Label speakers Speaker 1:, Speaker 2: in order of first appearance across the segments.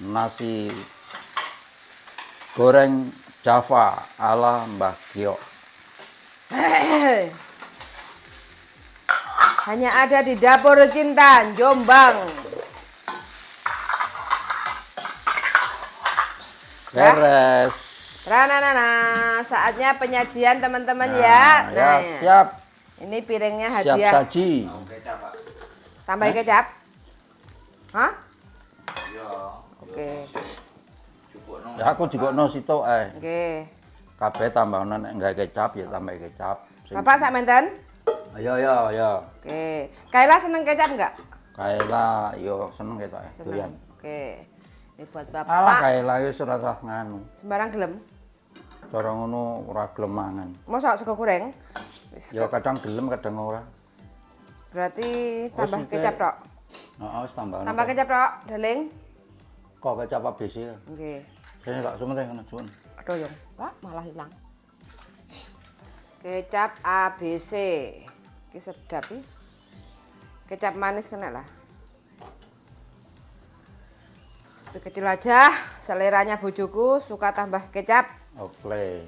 Speaker 1: Nasi goreng Java ala Mbah Giok.
Speaker 2: Hanya ada di Dapur Cinta Jombang.
Speaker 1: Beres.
Speaker 2: Rananana, saatnya penyajian teman-teman
Speaker 1: Nah,
Speaker 2: ya.
Speaker 1: ya, siap.
Speaker 2: Ini piringnya
Speaker 1: Siap
Speaker 2: hadiah.
Speaker 1: saji.
Speaker 2: Tambah kecap. Hah?
Speaker 3: Iya.
Speaker 2: Oke.
Speaker 3: Jupukno.
Speaker 1: Ya aku jukukno sitok ae.
Speaker 2: Oke.
Speaker 1: Kabeh tambahno nek nggawe kecap ya tambah kecap.
Speaker 2: Bapak sak menten?
Speaker 1: Ayo ayo ayo.
Speaker 2: Oke. Kaila seneng kecap enggak?
Speaker 1: Kaela yo seneng ketok eh, doyan.
Speaker 2: Oke. Ini buat bapak.
Speaker 1: Alah kaela wis ora usah nganu.
Speaker 2: Sembarang gelem.
Speaker 1: Cara ngono ora gelem mangan.
Speaker 2: Mosok sego goreng? Wis,
Speaker 1: Ya kadang gelem kadang ora.
Speaker 2: berarti tambah
Speaker 1: iki-
Speaker 2: kecap tok.
Speaker 1: Heeh, wis tambahno.
Speaker 2: Tambah kecap tok, darling.
Speaker 1: Kok kecap ABC.
Speaker 2: Nggih.
Speaker 1: Sini tak sumen ngono suwen.
Speaker 2: Aduh yo, Pak, malah hilang. Kecap ABC. Iki sedap iki. Kecap manis kena lah. Lebih kecil aja, seleranya bojoku suka tambah kecap.
Speaker 1: Oke.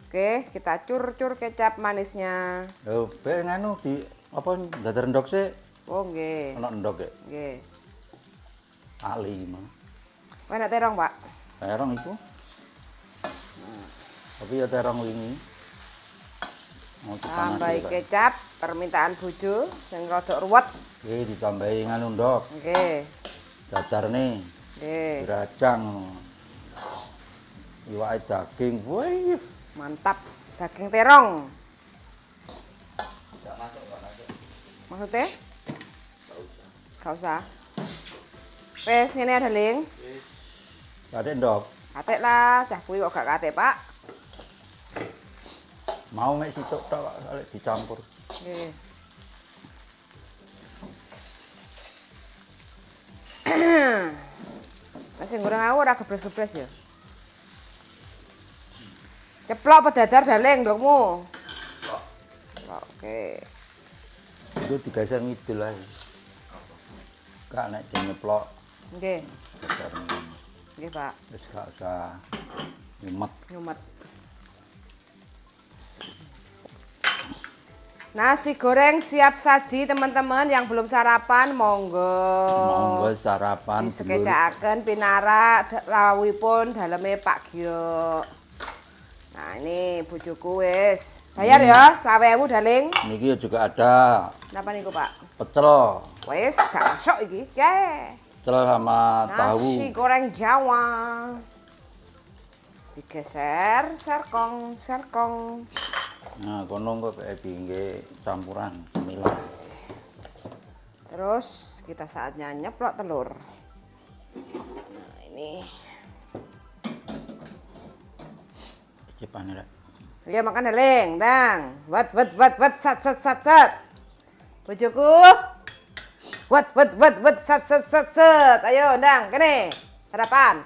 Speaker 2: Oke, kita cur-cur kecap manisnya.
Speaker 1: Lho, be nganu di apa dadar endok sik?
Speaker 2: Oh, nggih.
Speaker 1: Ana endok ya?
Speaker 2: Nggih.
Speaker 1: Ali mah.
Speaker 2: Enak terong, Pak.
Speaker 1: Terong iku. Tapi ya terong wingi. Mau dipanasi
Speaker 2: Tambahi
Speaker 1: kok.
Speaker 2: kecap, permintaan bojo sing rada ruwet.
Speaker 1: Oke, ditambahi nganu ndok.
Speaker 2: Nggih.
Speaker 1: Dadarne
Speaker 2: Nggih.
Speaker 1: dirajang. Iwake daging. Wih.
Speaker 2: Mantap. Daging terong.
Speaker 3: Enggak masuk, enggak masuk.
Speaker 2: Maksudnya?
Speaker 3: Enggak usah.
Speaker 2: Gak usah. Wes ngene ada, Ling.
Speaker 3: Wis.
Speaker 1: Katik ndok.
Speaker 2: Katik lah, cah kuwi kok gak katik, Pak.
Speaker 1: Mau mek situk tok kok soalnya dicampur.
Speaker 2: Nggih. Lah sing goreng aku ora gebres-gebres ya. Ceplok apa dadar darling ndokmu?
Speaker 3: Ceplok.
Speaker 2: Oke.
Speaker 1: Iku digeser ngidul ae. Gak nek dinyeplok
Speaker 2: Nggih.
Speaker 1: dadar.
Speaker 2: Nggih, Pak.
Speaker 1: Wis gak usah nyumet.
Speaker 2: Nyumet. Nasi goreng siap saji teman-teman yang belum sarapan monggo.
Speaker 1: Monggo sarapan dulur.
Speaker 2: Disekecakaken pinara rawuhipun daleme Pak Giok. Nah, ini bojoku wis. Bayar ya, 25.000 darling.
Speaker 1: Niki juga ada
Speaker 2: Napa niku, Pak?
Speaker 1: pecel.
Speaker 2: Wis, gak masuk iki. Ke.
Speaker 1: Pecel sama tahu.
Speaker 2: Nasi goreng Jawa. Digeser, serkong, serkong.
Speaker 1: Nah, kono engko pek dingge campuran cemilan.
Speaker 2: Terus kita saatnya nyeplok telur. Nah, ini.
Speaker 1: Cepane rek.
Speaker 2: Iya makan darling, dang. Wat wat wat wat sat sat sat sat. Bojoku. Wat wat wat wat sat sat sat sat. Ayo ndang kene. Sarapan.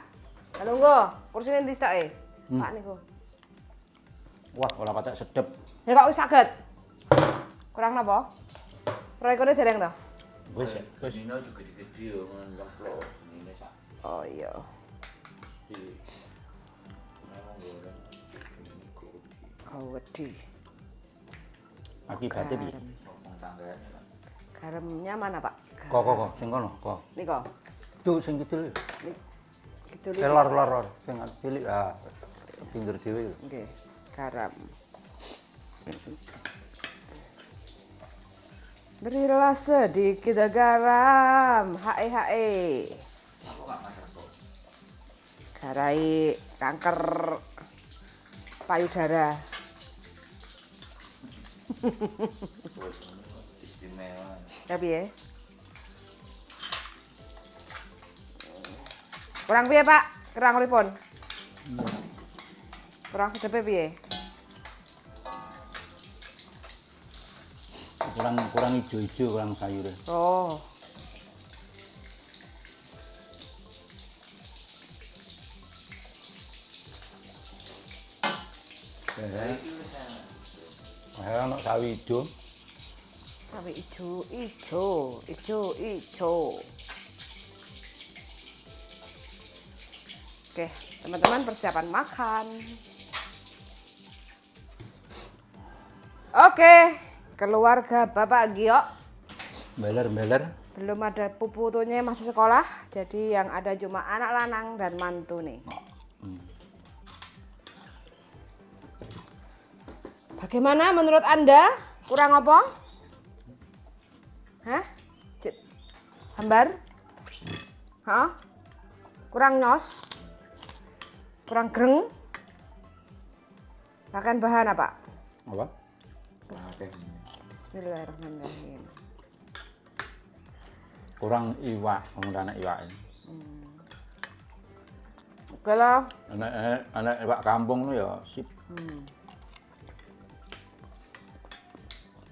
Speaker 2: Kalunggo, kursine ndi tok e? Pak niku.
Speaker 1: Wah, ora patek sedep.
Speaker 2: Ya kok wis saged. Kurang napa? Proyekone dereng to?
Speaker 1: Wis, wis.
Speaker 3: Nino juga gede yo nyeplok. Ini sak
Speaker 2: Oh iya.
Speaker 3: di Ngomong goreng. Ini gede.
Speaker 2: Gawedi.
Speaker 1: Akibatnya piye?
Speaker 3: Ngomong tanggane, Pak.
Speaker 2: Garamnya mana, Pak?
Speaker 1: Kok kok kok sing kono, kok.
Speaker 2: Niko.
Speaker 1: Tuh sing kidul.
Speaker 2: Kidul.
Speaker 1: Eh, lor lor lor sing cilik ah. Pinggir dhewe.
Speaker 2: Nggih, garam. Berilah sedikit garam, hae hae.
Speaker 3: Aku gak masak kok.
Speaker 2: Garai kanker payudara.
Speaker 3: Wis istimewa.
Speaker 2: Ya piye? Kurang piye, Pak? Kurang pripun? Kurang sedepe piye?
Speaker 1: Kurang kurang ijo-ijo, kurang sayure.
Speaker 2: Oh.
Speaker 1: Eh, ono sawi ijo.
Speaker 2: Sawi ijo, ijo, ijo, ijo. Oke, teman-teman persiapan makan. Oke, keluarga Bapak Giok
Speaker 1: Beler-beler.
Speaker 2: belum ada puputunya masih sekolah, jadi yang ada cuma anak lanang dan mantu nih. Bagaimana menurut Anda? Kurang apa? Hah? Cik. Hambar? Hah? Kurang nyos? Kurang greng? Makan bahan apa?
Speaker 1: Apa?
Speaker 3: Oke.
Speaker 2: Bismillahirrahmanirrahim.
Speaker 1: Kurang iwak, wong ora enak iwak.
Speaker 2: Oke lah.
Speaker 1: Enak enak iwak kampung nu ya sip.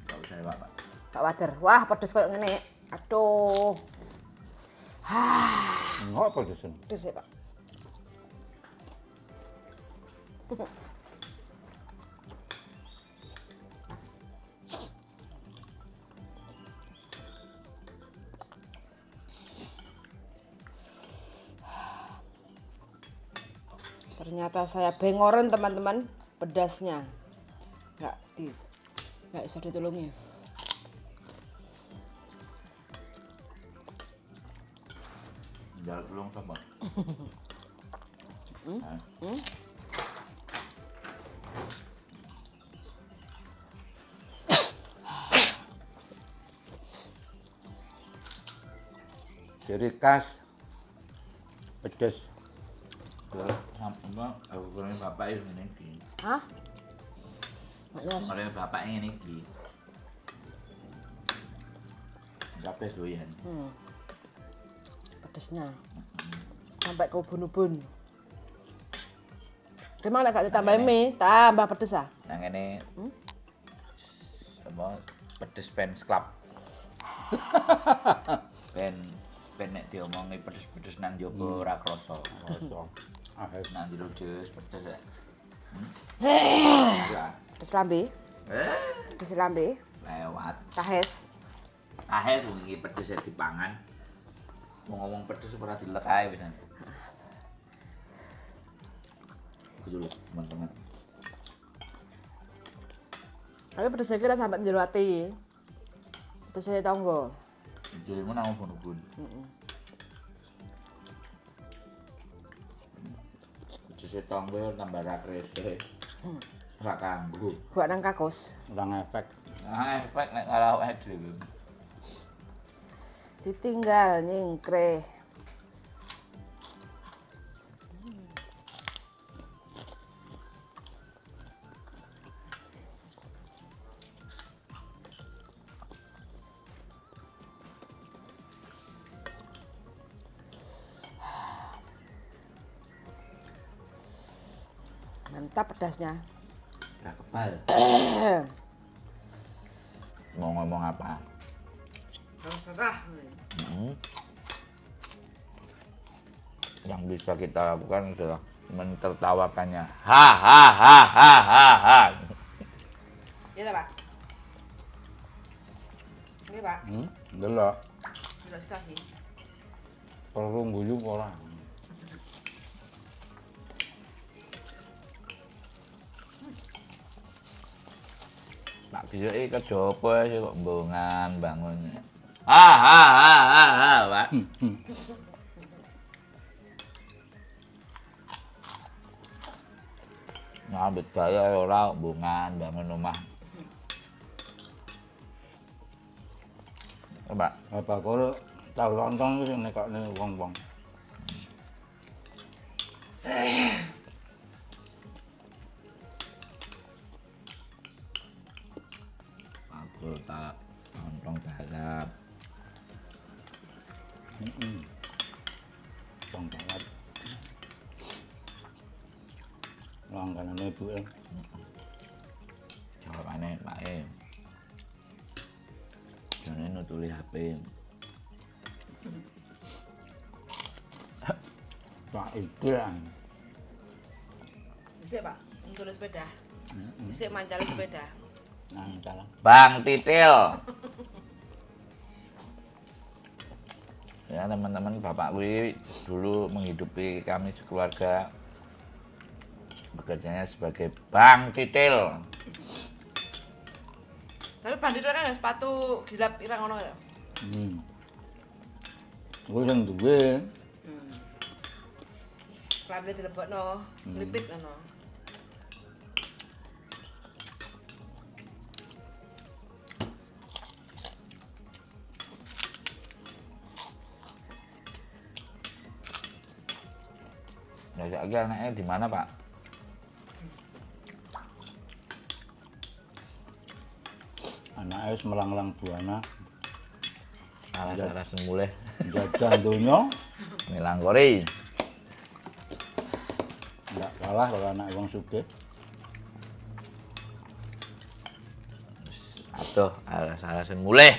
Speaker 3: Enggak usah Pak. Pak.
Speaker 2: Pak Wader. Wah, pedes koyo ngene. Aduh. Hah,
Speaker 1: Enggak pedesen.
Speaker 2: pedes ya, Pak. Ternyata saya bengoren teman-teman pedasnya. Nggak di nggak bisa ditulungi.
Speaker 3: Njaluk tulung sapa? Hah?
Speaker 1: Ciri khas pedes.
Speaker 3: Sama aku kurangnya bapak itu ngene iki.
Speaker 2: Hah? Nggak nyos.
Speaker 3: Kurangnya bapak ngene iki. Kabeh doyan.
Speaker 2: Pedesnya sampai ke ubun-ubun. Gimana gak ditambahin mie? Tambah pedes ah.
Speaker 3: Nang ngene apa pedes fans club. Ben ben nek diomongi pedes-pedes nang njaba ora krasa.
Speaker 1: Rasa. Ah,
Speaker 3: Nang jero des pedes ya. Ya.
Speaker 2: Pedes lambe,
Speaker 3: Eh,
Speaker 2: pedes lambe,
Speaker 3: lewat.
Speaker 2: tahes.
Speaker 3: Ahe wong iki pedes ya dipangan. Mau ngomong pedes ora dilek ae pisan. Gitu loh, teman-teman.
Speaker 2: Tapi pedesnya kira sampai jero ati. Pedesnya tonggo.
Speaker 3: Jerimu nang ubun-ubun. Pedese tonggo tambah ra kresek. Ora kanggo.
Speaker 2: Gua nang kakos.
Speaker 1: Kurang efek.
Speaker 3: Nah, efek nek karo awake dhewe.
Speaker 2: Ditinggal nyingkre. Mantap pedasnya.
Speaker 3: Lah kebal. Mau ngomong apa?
Speaker 2: Terserah.
Speaker 3: Hmm. Yang bisa kita lakukan adalah mentertawakannya. Ha ha ha ha ha ha.
Speaker 2: Iya Pak. Ini Pak,
Speaker 1: Ndelok
Speaker 2: delok sih.
Speaker 1: perlu guyu apa ora?
Speaker 3: Pak Giyo iki kerja apa sih kok mbongan bangun. Ha ha ha ha ha, Pak. Ngambet gaya ora mbongan bangun omah. Pak,
Speaker 1: Apa bakul tahu lontong iku sing nekokne wong-wong.
Speaker 3: aku tak lontong balap.
Speaker 1: Wong banget. Langganane ibuke.
Speaker 3: Jawabane Pak E. Jane nutuli HP.
Speaker 1: Pak iki lah.
Speaker 2: Bisa Pak, untuk sepeda. Bisa mancali sepeda.
Speaker 1: Nang dalan.
Speaker 3: Bang Titil. Ya teman-teman, bapakku ini dulu menghidupi kami sekeluarga, bekerjanya sebagai bang titil.
Speaker 2: Tapi bang titil kan ada sepatu gilap ireng ngono ya.
Speaker 1: Kuwi sing duwe.
Speaker 2: Klambine dilebokno, nglipit ngono.
Speaker 3: Ya saiki anaknya di mana, Pak?
Speaker 1: Anake wis melanglang buana.
Speaker 3: Alas-alas mulih.
Speaker 1: Jajah donya.
Speaker 3: Milang kori.
Speaker 1: Enggak kalah kalau anak wong sugih.
Speaker 3: Aduh, alas-alasan mulih.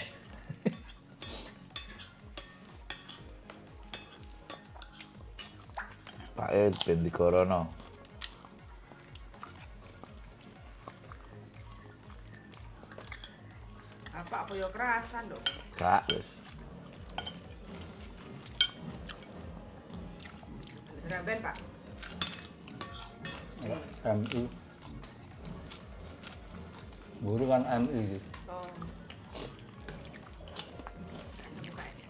Speaker 3: Pak E ben digorono.
Speaker 2: Apa apa yo kerasan, Dok?
Speaker 3: Gak, wis.
Speaker 2: Dramben, Pak.
Speaker 1: MI. Guru kan MI.
Speaker 2: Oh. Buka ini.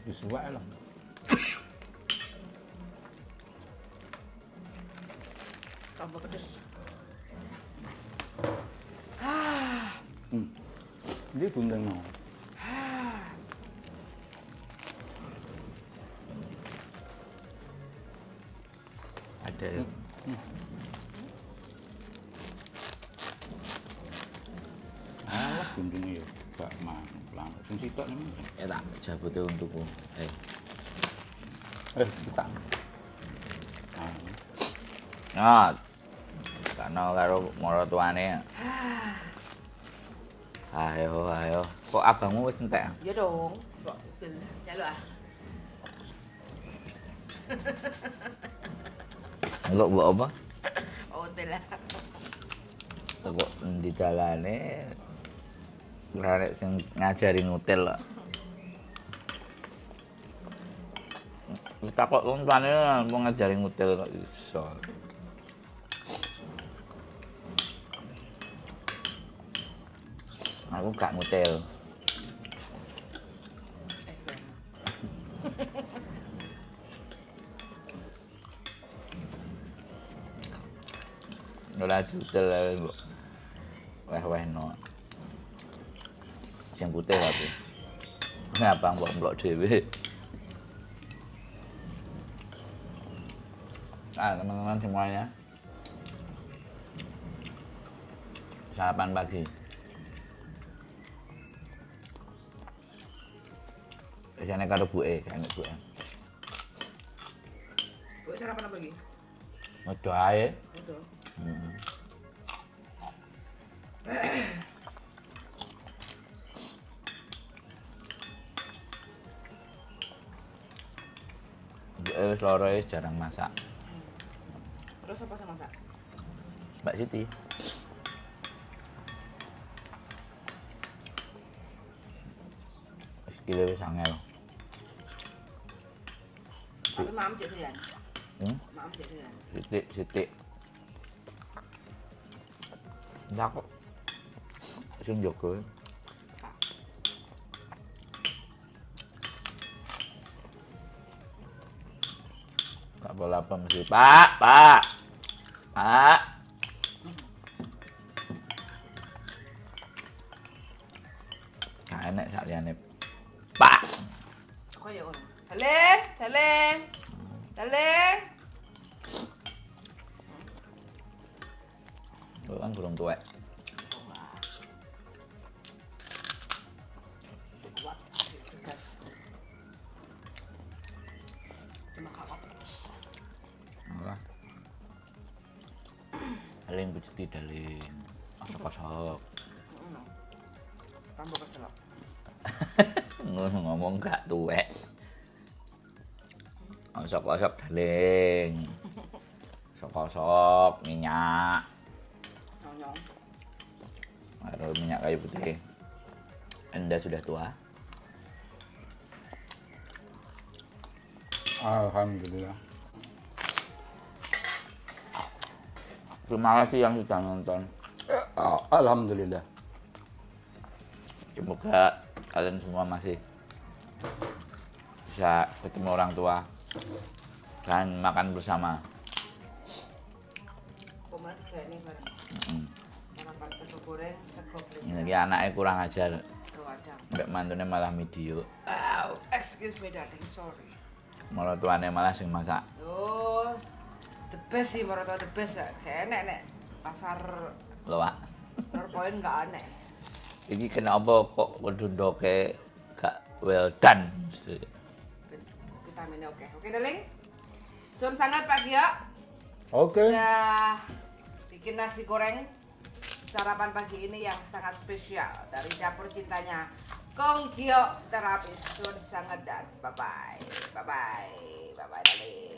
Speaker 1: Wis suwek lah.
Speaker 2: Tambah pedes.
Speaker 1: Ini gunting mau.
Speaker 3: Ada ya.
Speaker 1: Alah guntingnya ya gak mau. Sing sitok nih.
Speaker 3: Ya tak jabute untukku.
Speaker 1: Kita.
Speaker 3: Nah, karena karo maratuane. Ayo, ayo. Kok abangmu wis entek?
Speaker 2: Iya dong. Kok jaluk ah.
Speaker 3: Engko mbok apa?
Speaker 2: Hotel lah.
Speaker 3: Kok endi dalane? Ora nek sing ngajari ngutil kok. Wis takok wong tuane mau ngajari ngutil kok iso. Aku gak ngutil. Ora diutel ae mbok. Weh-wehno. Sing putih tapi. Ngapa mbok mblok dhewe. Nah, teman-teman semuanya. Sarapan pagi. Biasanya karo buke, karo buke.
Speaker 2: Buke sarapan apa iki?
Speaker 3: Ojo ae.
Speaker 2: Ojo.
Speaker 3: Buke wis loro wis jarang masak.
Speaker 2: Terus apa sing masak?
Speaker 3: Mbak Siti. Wis kile wis angel.
Speaker 2: Tapi mam cek doyan. Mam cek doyan.
Speaker 3: Sithik, sithik. Ndak kok. Sing njogo. Gak boleh apa mesti. Pak, Pak. Pak. Gak enak sak liyane. Pak.
Speaker 2: Kok ya ngono. Dale, dale. Dale.
Speaker 3: Kowe kan durung tuwek.
Speaker 2: Kuat, gas. Cuma gak kuat pedes.
Speaker 3: Ora. Daling pejeti daling. Osok-osok.
Speaker 2: Ngono. Tambah keselak.
Speaker 3: Ngono ngomong gak tuwek. Osok-osok daling. Osok-osok minyak.
Speaker 2: Nyong-nyong.
Speaker 3: Karo minyak kayu putih. Anda sudah tua.
Speaker 1: Alhamdulillah.
Speaker 3: Terima kasih yang sudah nonton.
Speaker 1: Alhamdulillah.
Speaker 3: Semoga kalian semua masih bisa ketemu orang tua dan makan bersama.
Speaker 2: Kemarin saya ini bareng. Sarapan sego goreng, sego
Speaker 3: Ini lagi anaknya kurang ajar.
Speaker 2: Sego wadang.
Speaker 3: Mbak mantune malah video.
Speaker 2: Wow, excuse me, darling, sorry.
Speaker 3: Mertuane malah sing masak.
Speaker 2: Oh, the best sih mertua, the best ya. Kayak enek nek pasar
Speaker 3: Loak.
Speaker 2: Lor poin nggak aneh.
Speaker 3: Iki kenapa kok kudu ndoke gak well done?
Speaker 2: Vitaminnya oke. Oke, darling. Suwun sanget, Pak Gio.
Speaker 1: Oke.
Speaker 2: Sudah bikin nasi goreng sarapan pagi ini yang sangat spesial dari dapur cintanya Kong Gio Terapis. Suwun sanget dan bye bye. Bye bye. Bye bye, darling.